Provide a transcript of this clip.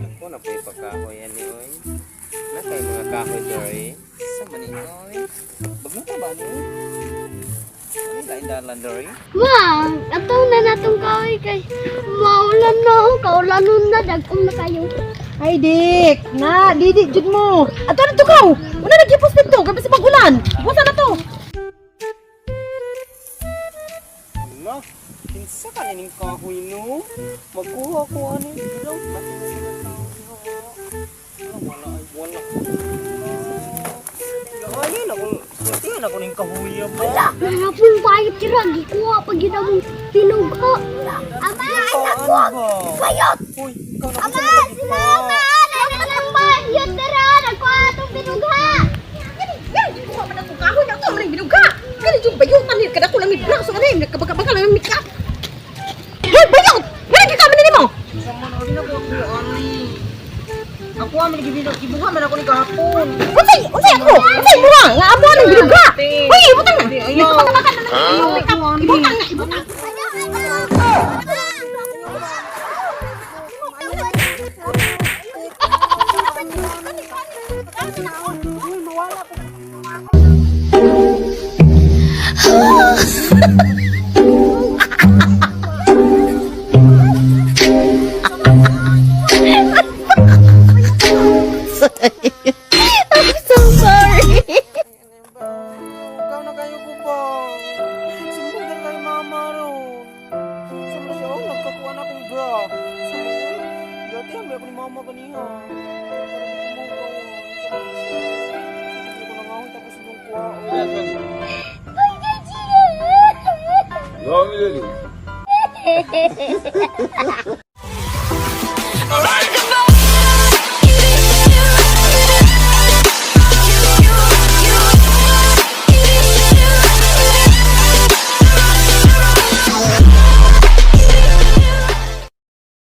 Ako na po ipakahoy ani oy. Na kay mga kahoy diri. Sa man ni oy. Bagno pa ba ni? Ano lain dalan diri? Ma, ato na natong kahoy kay maulan na oh, kaulanon na dagom na kayo. Ay, Dik! Na, didi, jud mo! Ato na to kaw! Una nagipos dito, gabi sa pagulan! Busa na to! Ala, kinsa ka ning kahoy no? Magkuha ko ani. Wala, wala ay wala. Ay, ako, sultihan ako ning kahoy ba? Nanapon bayot tira gikuha pag yun among pinugha. Ama, Ano ba? Bayot! Uy, ikaw na Ama, sila ama, nanapon bayot tira nagkuha atong pinugha. Yan! Kuha man akong kahoy na ito! Maring binuga! Kani yung bayutan ni kada ko lang ni braso ka na Nagkabaka-baka lang ni ka! Hey, bayot! Wala ka kami nimo! Sa man ari na ko ako ani. Ako man gibinog gibuha man ako ni kahapon. Unsay, unsay ako? Unsay mo nga amo ang binuga? Uy, ibutang na! Nagkabaka-baka na lang Ibutang na, ibutang! I'm so sorry. Ikaw na kayo ko ba? Sumbong na kay mama ron. Sa mga siya, oh, nagkakuha na akong bra. Sa mga, dati ang ako ni mama ganiha. Para di ko maukaw. Hindi ko nangahon tapos yung kuha. Long.